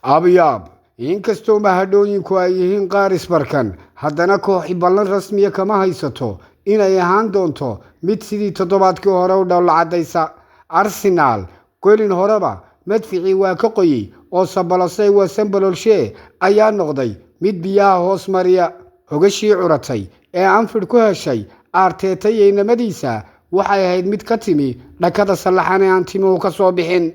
Abyaab, inkastoo mahadhooyinku ay yihiin qaar isbarkan, haddana kooxi ballan rasmiya kama haysato inay ahaan doonto mid sidii toddobaadkii hore u dhowlacadaysa. Arsenaal golin horeba madficii waa ka qoyey oo sabalosey waa sambalolshee ayaa noqday mid biyaha hoos mariya. Hogashii curatay ee Anfield ku heshay Arteta iyo inamadiisa waxay ahayd mid ka timi dhakada sallaxan ee aan timuhu ka soo bixin.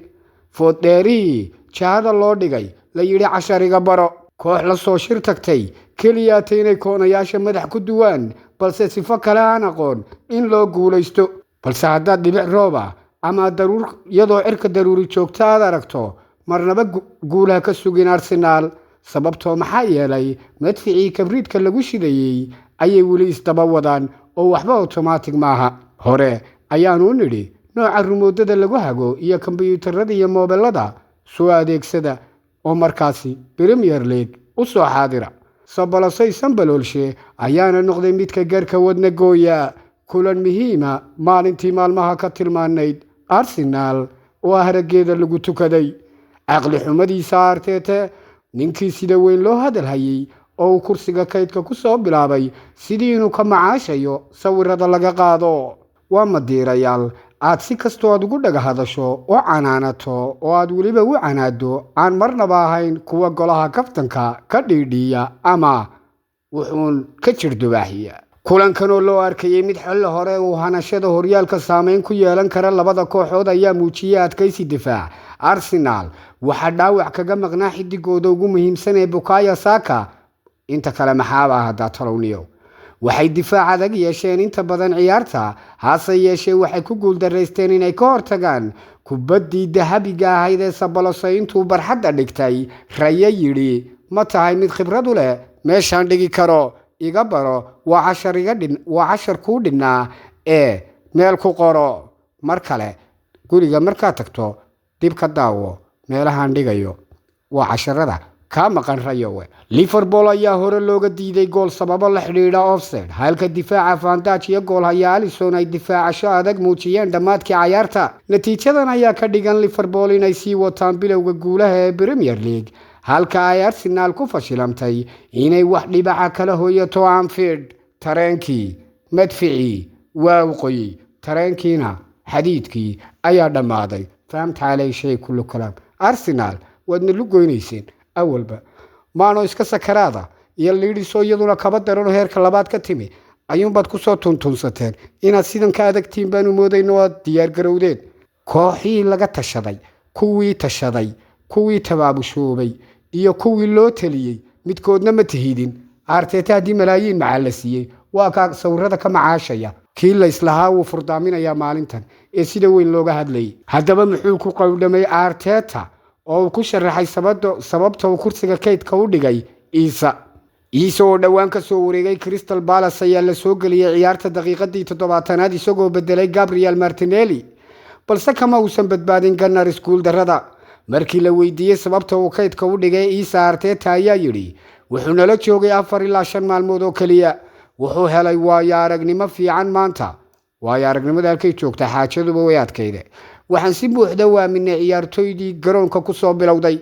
Fooddheerihii jahada loo dhigay la yidhi cashariga baro. Koox la soo shir tagtay keliyaata inay koonayaasha madax ku duwaan, balse sifo kale aan aqoon in loo guulaysto. Balse haddaad dhibic rooba ama daruur iyadoo cirka daruuri joogta aad aragto, marnaba guulaha ka sugin Arsenaal, sababtoo maxaa yeelay madficii kabriidka lagu shidayey ayay weli isdaba wadaan oo waxba otomaatig maaha. Hore ayaanu nidhi nooca rumoodada lagu hago iyo kombiyuutarada iyo moobelada soo adeegsada oo markaasi Premier League u soo xaadira. Sabalosay sambaloolshe ayaana noqday midka garka wadna gooya kulan muhiima maalintii maalmaha ka tilmaanayd Arsenaal oo harageeda lagu tukaday. Caqli xumadiisa Artete, ninkii sida weyn loo hadalhayey oo uu kursiga kaydka ku soo bilaabay sidii inuu ka macaashayo sawirada laga qaado. Waa madiirayaal aad si kastoo aad ugu dhaga hadasho oo canaanato oo aad weliba u canaado aan marnaba ahayn kuwa golaha kaftanka ka dhiidhiiya ama wuxuun ka jir dubaaxiya. Kulankan oo loo arkayey mid xilli hore uu hanashada horyaalka saameyn ku yeelan kara labada kooxood ayaa muujiyey adkaysi difaac. Arsenaal waxaa dhaawac kaga maqnaa xidigooda ugu muhiimsan ee Bukayo Saka. Inta kale maxaaba haddaa tolowniyo. Waxay difaac adag yeesheen inta badan ciyaarta, hase yeeshee waxay ku guuldaraysteen inay ka hortagaan kubaddii dahabiga ahayd ee Sabalosay intuu barxadda dhigtay Raye yidhi, ma tahay mid khibrad u leh meeshaan dhigi karo, iga baro, waa cashar kuu dhinnaa ee meel ku qoro. Mar kale guriga markaad tagto dib ka daawo meelahaan dhigayo, waa casharada kaa maqan Rayowe. Liverpool ayaa hore looga diiday gool sababo la xidhiidha offside, halka difaaca Van Dijk iyo goolhaya Alisson ay difaacasho adag muujiyeen dhammaadkii cayaarta. Natiijadan ayaa ka dhigan Liverpool inay sii wataan bilowga guulaha ee Premier League, halka ay Arsenal ku fashilantay inay wax dhibaca kala hoyato Anfield. Tareenkii madficii waa u qoyey, tareenkiina xadiidkii ayaa dhammaaday. Fahamta caley shay kullu kalaam. Arsenal waadna lugoynayseen awalba, maano iska sakaraada iyo liidhisoo iyaduna kaba daranoo heerka labaad ka timi ayuunbaad kusoo tuntuunsateen. Inaad sidan ka adagtiin baanu moodayno aad diyaargarowdeen. Kooxihii laga tashaday, kuwii tashaday, kuwii tabaabushoobay iyo kuwii loo taliyey midkoodna ma tihidin. Arteta haddii malaayiin macaa la siiyey waa kaa sawirada ka macaashaya. Kii layslahaa wuu furdaaminayaa maalintan ee sida weyn looga hadlayay. Haddaba muxuu ku qowdhamay Arteta oo uu ku sharaxay sababta uu kursiga kaydka u dhigay Iisa? Iise oo dhowaan ka soo wareegay Crystal Palace ayaa la soo geliyey ciyaarta daqiiqadii 70aad isagoo bedelay Gabriel Martinelli, balse kama uusan badbaadin Gunners guuldarrada. Markii la weydiiyey sababta uu kaydka u dhigay Iisa, Arteta ayaa yidhi, wuxuu nala joogay 4 ilaa 5 maalmood oo keliya, wuxuu helay waayo aragnimo fiican maanta. Waayo aragnimada halkay joogta xaajaduba way adkayde. Waxaan si buuxda u aaminay ciyaartoydii garoonka ku soo bilowday.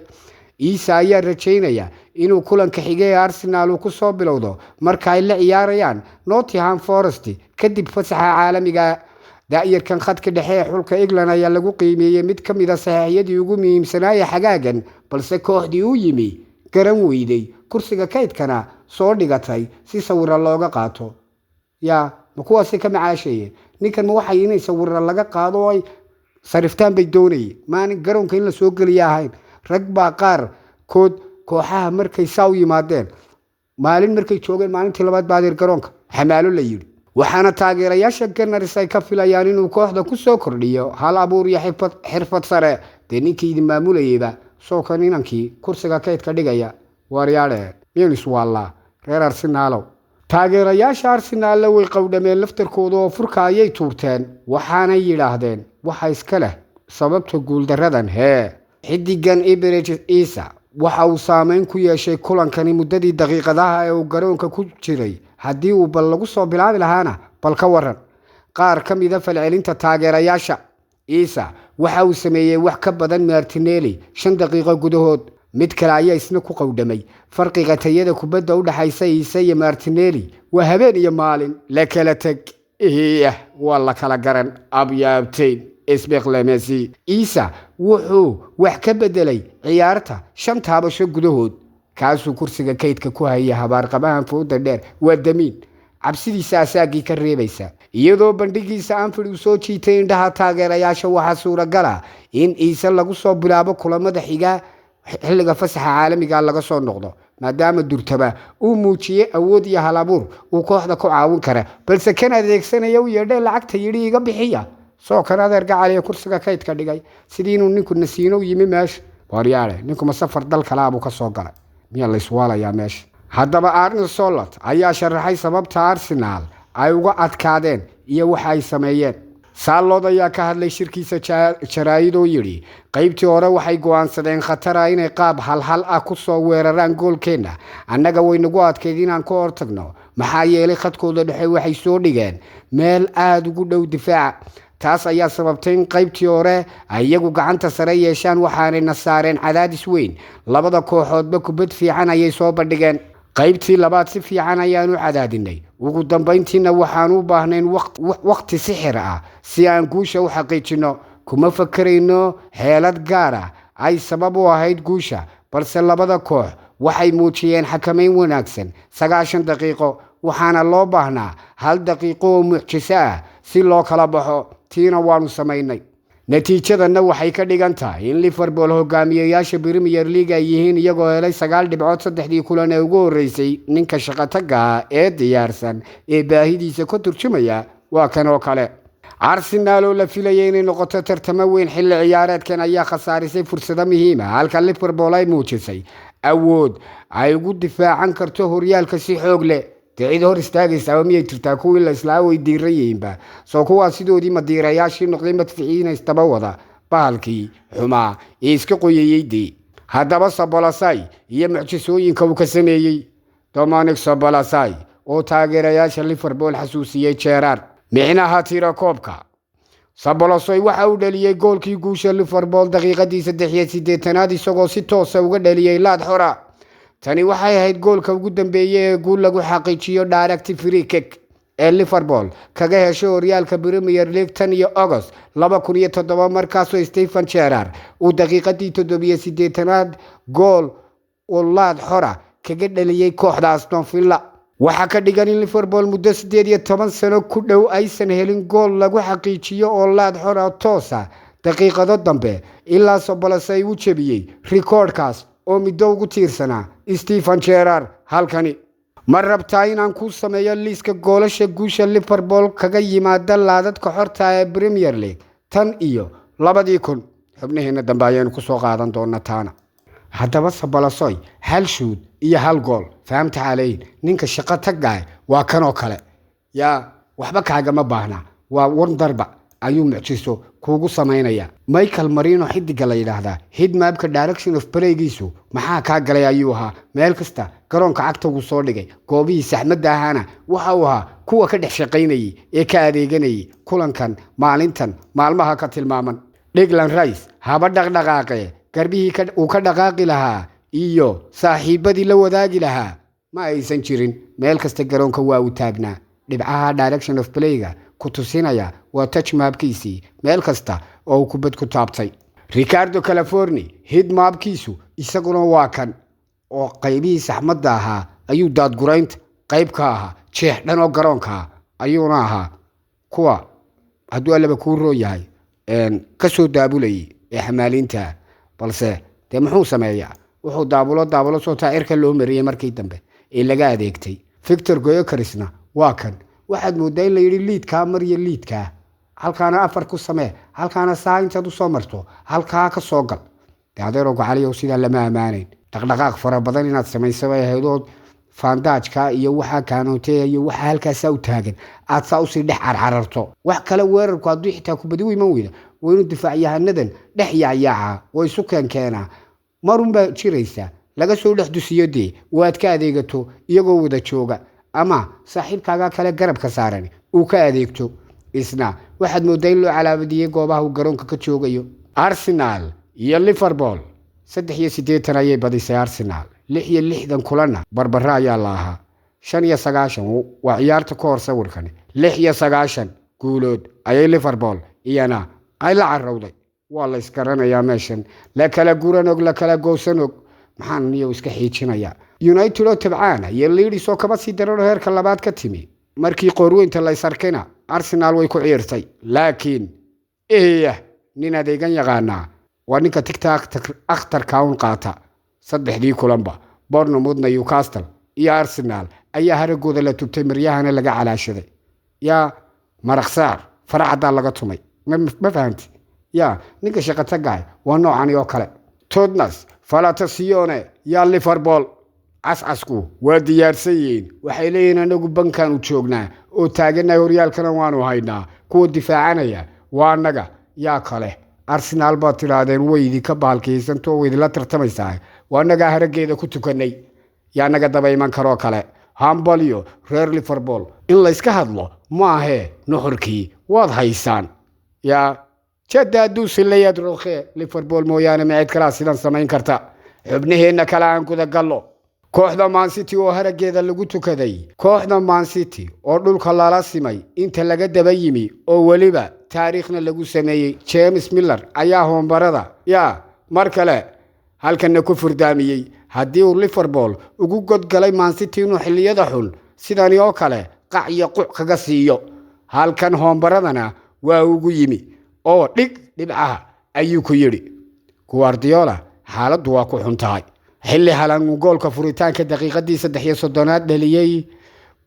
Iisa ayaa rajaynaya inuu kulanka xige ee Arsenaal uu ku soo bilowdo marka ay la ciyaarayaan Nottingham Forest kadib fasaxa caalamiga. Daa'yarkan khadka dhexe ee xulka England ayaa lagu qiimeeyey mid ka mid a saxiixyadii ugu muhiimsanaaya xagaagan, balse kooxdii u yimi garan weyday, kursiga kaydkana soo dhigatay si sawiro looga qaato. Yaa ma kuwaasi ka macaashayeen ninkan? Ma waxay inay sawiro laga qaado oo ay sariftaan bay doonayeen? Maalin garoonka in la soo geliya ahayn. Rag baa qaar kood kooxaha markay saa u yimaadeen, maalin markay joogeen, maalintii labaad baa adeer garoonka xamaalo la yidhi. Waxaana taageerayaasha Gunners ay ka filayaan inuu kooxda ku soo kordhiyo hal abuur iyo xirfad sare. Dee ninkii idin maamulayeyba sookan inankii kursiga kaydka dhigaya. Waaryaadhe, miyaynu iswaallaa reer Arsenaalow? Taageerayaasha Arsenaalna way qowdhameen laftarkooda oo furka ayay tuurteen, waxaanay yidhaahdeen waxa iska leh sababta guuldaradan hee xidigan Ibrahim Iisa. Waxa uu saameyn ku yeeshay kulankani muddadii daqiiqadaha ee uu garoonka ku jiray. Haddii uu bal lagu soo bilaabi lahaana bal ka waran? Qaar ka mida falcelinta taageerayaasha: Iisa waxa uu sameeyey wax ka badan Martinelli 5 daqiiqo gudahood. Mid kale ayaa isna ku qowdhamay farqiga tayada kubadda u dhexaysa Iise iyo Martinelli waa habeen iyo maalin la kala teg. Iyah, waa la kala garan abyaabteyn isbiqlemesi. Iisa wuxuu wax ka bedelay ciyaarta 5 taabasho gudahood, kaasuu kursiga kaydka ku haya habaarqabahan fooda dheer waa damiin cabsidiisa asaagii ka reebaysa. Iyadoo bandhigiisa Anfield uu soo jiitay indhaha taageerayaasha, waxaa suuragala in Iise lagu soo bilaabo kulamada xiga xilliga fasaxa caalamiga laga soo noqdo, maadaama durtaba uu muujiyey awood iyo halabuur uu kooxda ku caawin kara. Balse kan adeegsanaya u yeedhay lacagta yidhi iga bixiya, soo kan adeer gacaliya kursiga kaydka dhigay sidii inuu ninku nasiino u yimi meesha. Waryaale, ninkuma safar dal kalaabuu ka soo galay, miyaa layswaalayaa meesha? Haddaba Arne Solot ayaa sharaxay sababta Arsenal ay uga adkaadeen iyo waxa ay sameeyeen. Saalood ayaa ka hadlay shirkiisa jaraa'id oo yidhi qaybtii hore waxay go'aansadeen khatara inay qaab halhal ah ku soo weeraraan goolkeenna. Annaga way nagu adkayd inaan ka hortagno, maxaa yeelay khadkooda dhexe waxay soo dhigeen meel aada ugu dhow difaaca. Taas ayaa sababtay in qaybtii hore ay iyagu gacanta sare yeeshaan, waxaanayna saareen cadaadis weyn. Labada kooxoodba kubad fiican ayay soo bandhigeen. Qaybtii labaad si fiican ayaanu cadaadinay, ugu dambayntiina waxaan u baahnayn waqti sixir ah si aan guusha u xaqiijino. Kuma fakarayno xeelad gaar ah ay sabab u ahayd guusha, balse labada koox waxay muujiyeen xakamayn wanaagsan 90 daqiiqo, waxaana loo baahnaa 1 daqiiqo oo mucjiso ah si loo kala baxo, tiina waanu samaynay. Natiijadanna waxay ka dhigan tahay in Liverpool hogaamiyeyaasha Premier League ay yihiin, iyagoo helay 9 dhibcood 3dii kulan ee ugu horreysay. Ninka shaqataga ah ee diyaarsan ee baahidiisa ka turjumaya waa kan oo kale. Arsenal oo la filayay inay noqoto tartamo weyn xilli ciyaareedkan ayaa khasaarisay fursado muhiim ah, halka Liverpool ay muujisay awood ay ugu difaacan karto horyaalka si xoog leh. Dee cid hor istaagaysaaba miyay jirtaa? Kuwii la islaa way diiran yihiinba, soo kuwaa sidoodii madiirayaashii noqday madficiina istaba wada bahalkii xumaa ee iska qoyayey dee. Haddaba Sobolasai iyo mucjisooyinka uu ka sameeyey Dominic Sobolasai oo taageerayaasha Liverpool xasuusiyey Gerrard micnaha tirakoobka. Sobolasai waxa uu dhaliyey goolkii guusha Liverpool daqiiqadii 83aad, isagoo si toosa uga dhaliyey laad xora. Tani waxay ahayd goolka ugu dambeeyey ee guul lagu xaqiijiyo direct free kick ee Liverpool kaga hesho horyaalka Premier League tan iyo August 2007, markaasoo Stephen Gerrard uu daqiiqadii 87aad gool oo laad xora kaga dhaliyey kooxda Aston Villa. Waxaa ka dhigan in Liverpool muddo 18 sano ku dhow aysan helin gool lagu xaqiijiyo oo laad xora toosa daqiiqado dambe, ilaa Sobolasai uu jebiyey rikoodhkaas oo middo ugu tiirsanaa Stephen Gerrard. Halkani ma rabtaa inaan kuu sameeyo liiska goolasha guusha Liverpool kaga yimaada laadadka xorta ee Premier League tan iyo 2000? Xubnaheena dambe ayaanu kusoo qaadan doona taana. Haddaba Sobolasai 1 shuud iyo 1 gool, fahamta caleyn. Ninka shaqo tagay waa kan oo kale, yaa waxba kaagama baahna, waa wandarba ayuu mucjiso kuugu samaynaya. Michael Marino xidiga la yidhaahdaa, hidmaabka direction of playgiisu maxaa kaa galay ayuu ahaa. Meel kasta garoonka cagta wuu soo dhigay, goobihii saxmadda ahaana waxa uu ahaa kuwa ka dhex shaqaynayay ee ka adeeganayay kulankan maalintan maalmaha ka tilmaaman. Declan Rice haba dhaqdhaqaaqee, garbihii uu ka dhaqaaqi lahaa iyo saaxiibadii la wadaagi lahaa ma aysan jirin. Meel kasta garoonka waa uu taagnaa. Dhibcaha direction of playga ku tusinaya waa touch mapkiisii, meel kasta oo uu kubad ku taabtay. Ricardo Californi hid maabkiisu isaguna waa kan oo qaybihii saxmadda ahaa ayuu daadguraynta qayb ka ahaa, jeex dhan oo garoonka ah ayuuna ahaa kuwa hadduu allaba kuu roo yahay ka soo daabulayay ee xamaaliinta. Balse dee muxuu sameeyaa? Wuxuu daabulo daabulo soo taacirka loo mariyey markii dambe ee laga adeegtay. Victor Goyokarisna waa kan, waxaad moodaa in la yidhi liidkaa mariyo liidkaa, halkaana 4 ku samee, halkaana saa intaad usoo marto halkaa ka soo gal. Dee adeeroo gacaliyow sidaa lama ammaanayn. Dhaqdhaqaaq fara badan inaad samayso bay ahayd, ood faandaajka iyo waxaa kaanootee iyo waxaa halkaasaa u taagan aad saa usii dhex carcararto. Wax kale weerarku hadduu xitaa kubadi u iman weyda, waa inuu difaacyahanadan dhex yaacyaaca oo isu keenkeenaa. Marunbaa jiraysa laga soo dhex dusiyo, dee waad ka adeegato iyagoo wada jooga, ama saaxiibkaaga kale garabka saaran uu ka adeegto. Isna waxaad moodaa in loo calaabadiyey goobaha uu garoonka ka joogayo. Arsenal iyo Liverpool 83 ayay badisay Arsenal, 66 kulanna barbaro ayaa la ahaa. 95 waa ciyaarta ka hor sawirkani, 96 guulood ayay Liverpool iyana ay la carowday. Waa la isgaranayaa meeshan, la kala guran og, la kala goosan og. Maxaan niyow iska xiijinayaa? United oo tabcaana iyo Leeds oo kaba sii daranoo heerka labaad ka timi. Markii qoorweynta la ysarkayna Arsenal way ku ciirtay, laakiin eeya nin adeegan yaqaanaa waa ninka tigta akhtarka un qaata. Saddexdii kulanba Bournemouth, Newcastle iyo Arsenal ayaa haragooda la tubtay, maryahana laga calaashaday. Yaa maraqsaar faracaddaa laga tumay, ma fahamti? Yaa ninka shaqatagahay waa noocani oo kale. Totnes Falatasione yaa Liverpool cascasku waa diyaarsan yihiin. Waxay leeyihiin anagu bankaanu joognaa oo taaganahay, horyaalkana waanu haynaa, kuwa difaacanaya waa annaga. Yaa kale Arsenaal baad tidhaahdeen way idinka bahalkiyeysanto, way idinla tartamaysaa, waa annagaa haraggeeda ku tukanay, yaa naga daba iman karoo kale. Hambalyo reer Liverpool, in layska hadlo ma ahee, nuxurkii waad haysaan. Yaa jadda hadduu silayaad rookhe Liverpool mooyaane ma cid kalaa sidan samayn karta? Xubnaheenna kale aan gudagallo. Kooxda Mancity oo haraggeeda lagu tukaday, kooxda Mancity oo dhulka lala simay inta laga daba yimi oo weliba taariikhna lagu sameeyey. James Miller ayaa hoombarada yaa mar kale halkanna ku furdaamiyey. Haddii uu Liverpool ugu godgalay Mancity inuu xilliyada xun sidani oo kale qac iyo quc kaga siiyo, halkan hoombaradana waa ugu yimi oo dhig dhibcaha ayuu ku yidhi. Guardiola xaaladdu waa ku xun tahay xilli Halan goolka furitaanka daqiiqadii 33aad dhaliyey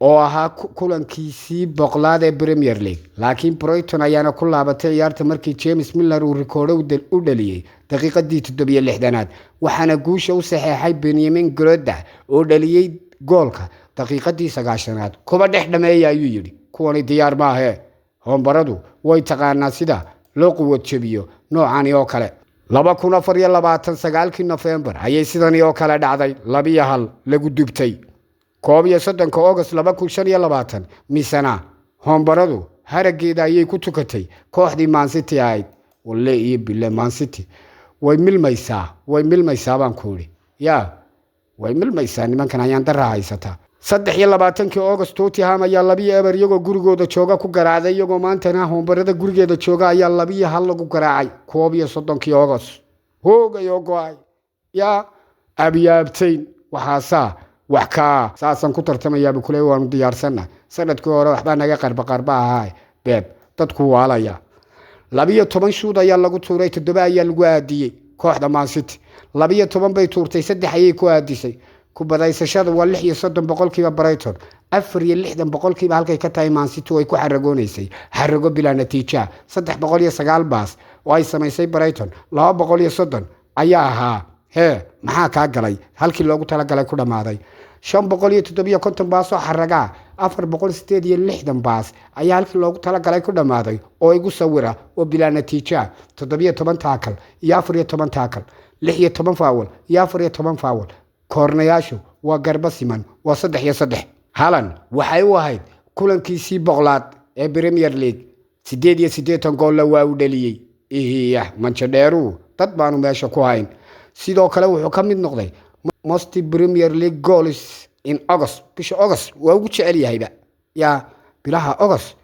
oo ahaa kulankiisii 100aad ee Premier League, laakiin Brighton ayaana ku laabatay ciyaarta markii James Miller uu rikoodho u dhaliyey daqiiqadii 67aad, waxaana guusha u saxeexay Benjamin Groda oo dhaliyey goolka daqiiqadii 90aad. Kuba dhex dhameeya ayuu yidhi, kuwani diyaar maahee. Hoombaradu way taqaanaa sida loo quwad jebiyo noocani oo kale. 2024 9kii Nofembar ayay sidani oo kale dhacday, 2-1 lagu dubtay. 31-ka August 2025 misena hoombaradu haraggeeda ayay ku tukatay kooxdii Mancity ahayd. Walle iyo bile Mancity way milmaysaa, way milmaysaa baan ku idhi. Yaa way milmaysaa, nimankan ayaan daraa haysataa. 23-kii August Tottenham ayaa 2-0 iyagoo gurigooda jooga ku garaacday, iyagoo maantana hoombarada gurigeeda jooga ayaa 2-1 lagu garaacay. 31-kii August hoogay oo go-ay yaa abyaabtayn. Waxaasaa wax kaa saasaan ku tartamayaaba kule, waanu diyaarsanna. Sanadkii hore waxbaa naga qarba qarba ahaa, beeb dadku waalaya. 12 shuud ayaa lagu tuuray, 7 ayaa lagu aadiyey. Kooxda Mancity 12 bay tuurtay, 3 ayay ku aadisay. Kubadaysashada waa 36% Brighton, 64% halkay ka tahay Mancity oo ay ku xaragoonaysay xarago bilaa natiija. 309 baas oo ay samaysay Brighton, 230 ayaa ahaa hee maxaa kaa galay halkii loogu talagalay ku dhammaaday. 557 baas oo xaragaa, 468 baas ayaa halkii loogu talagalay ku dhammaaday oo igu sawira oo bilaa natiija. 17 tackle iyo 14 tackle, 16 foul iyo 14 foul. Koornayaashu waa garba siman, waa 3 iyo 3. Halan waxay u ahayd kulankiisii 100aad ee Premier League, 88 goolla waa u dhaliyey. Ihiyah manjadheeruu dad baanu meesha ku hayn. Sidoo kale wuxuu ka mid noqday most Premier League goals in August. Bisha August waa ugu jecel yahayba yaa bilaha August.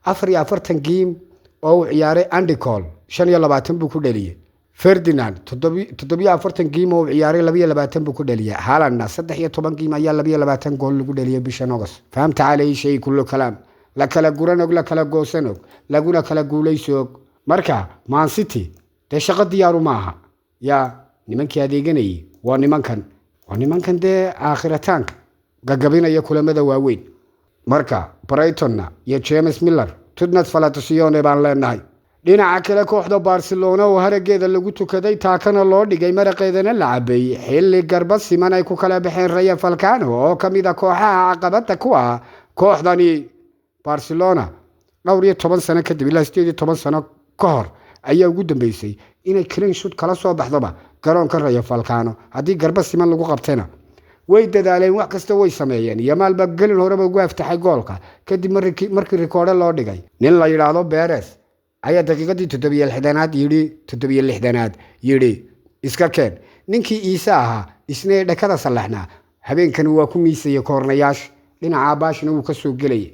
44 game oo uu ciyaaray Andy Cole, 25 buu ku dhaliyey. Ferdinand 47 game oo uu ciyaaray, 22 buu ku dhaliyey. Haalandna 13 game ayaa 22 gool lagu dhaliyey bishan August. Fahamta calayhi shay kullu kalaam, la kala guran og, la kala goosan og, laguna kala guulayso og. Marka Man City dee shaqo diyaaru ma aha. Yaa nimankii adeeganayay waa nimankan, waa nimankan dee aakhirataanka gagabinaya kulamada waaweyn. Marka Brightonna iyo James Miller tudnad falatasione baan leenahay. Dhinaca kale kooxda Barcelona oo haraggeeda lagu tukaday, taakana loo dhigay, maraqeedana la cabeeyey xilli garba siman ay ku kala baxeen Rayo Vallecano oo ka mid a kooxaha caqabada ku ah kooxdani Barcelona. Dhowr iyo toban sano kadib, ilaa 18 sano ka hor ayaa ugu dambeysay inay clean sheet kala soo baxdoba garoonka Rayo Vallecano. Haddii garba siman lagu qabtayna way dadaaleen, wax kasta way sameeyeen. Yamaalba gelin horeba ugu aftaxay goolka kadib markii rikoodhe loo dhigay. Nin la yidhaahdo Beres ayaa daqiiqadii 67aad yidhi, 67aad yidhi iska keen. Ninkii Iise ahaa isna ee dhakada sallaxnaa habeenkani waa ku miisaya koornayaasha, dhinaca Baashna wuu ka soo gelayay.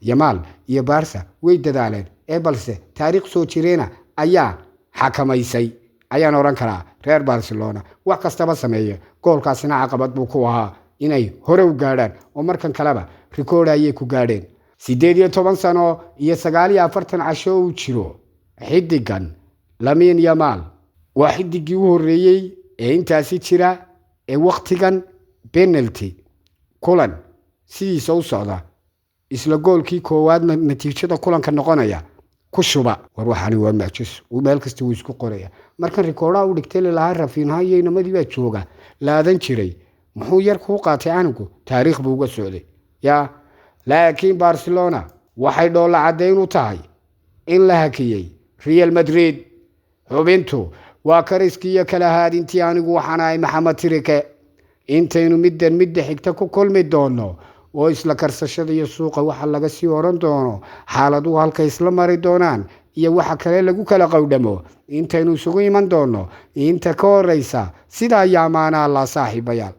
Yamaal iyo Baarsa way dadaaleen ee balse taariikh soo jireena ayaa xakamaysay ayaan odhan karaa reer Barcelona. Wax kastaba sameeye, goolkaasina caqabad buu ku ahaa inay hore u gaadhaan, oo markan kaleba rikoodh ayay ku gaadheen. 18 sano iyo 49 casho uu jiro xidigan Lamiin Yamaal, waa xidigii u horreeyey ee intaasi jira ee wakhtigan penalty kulan sidiisa u socda isla goolkii koowaadna natiijada kulanka noqonaya ku shuba. War waxani waa mucjiso, meel kasta wuu isku qoraya. Markan rikoodhaha u dhigtay lalahaa Rafiinha iyo inamadii baa jooga laadan jiray, muxuu yar kuu qaatay canugu, taariikh buu uga socday yaa. Laakiin Barcelona waxay dhoolla caddayn u tahay in la hakiyey Real Madrid. Xubintu waa kariskii iyo kala haadintii. Anigu waxaan ahay Maxamed Tirike. Intaynu middan midda xigta ku kulmi doono oo isla karsashada iyo suuqa waxa laga sii oran doono, xaaladuhu halka isla mari doonaan iyo waxa kale lagu kala qowdhamo, intaynu isugu iman doono, inta ka horeysa sidaa iyo amaana Allah saaxiibayaal.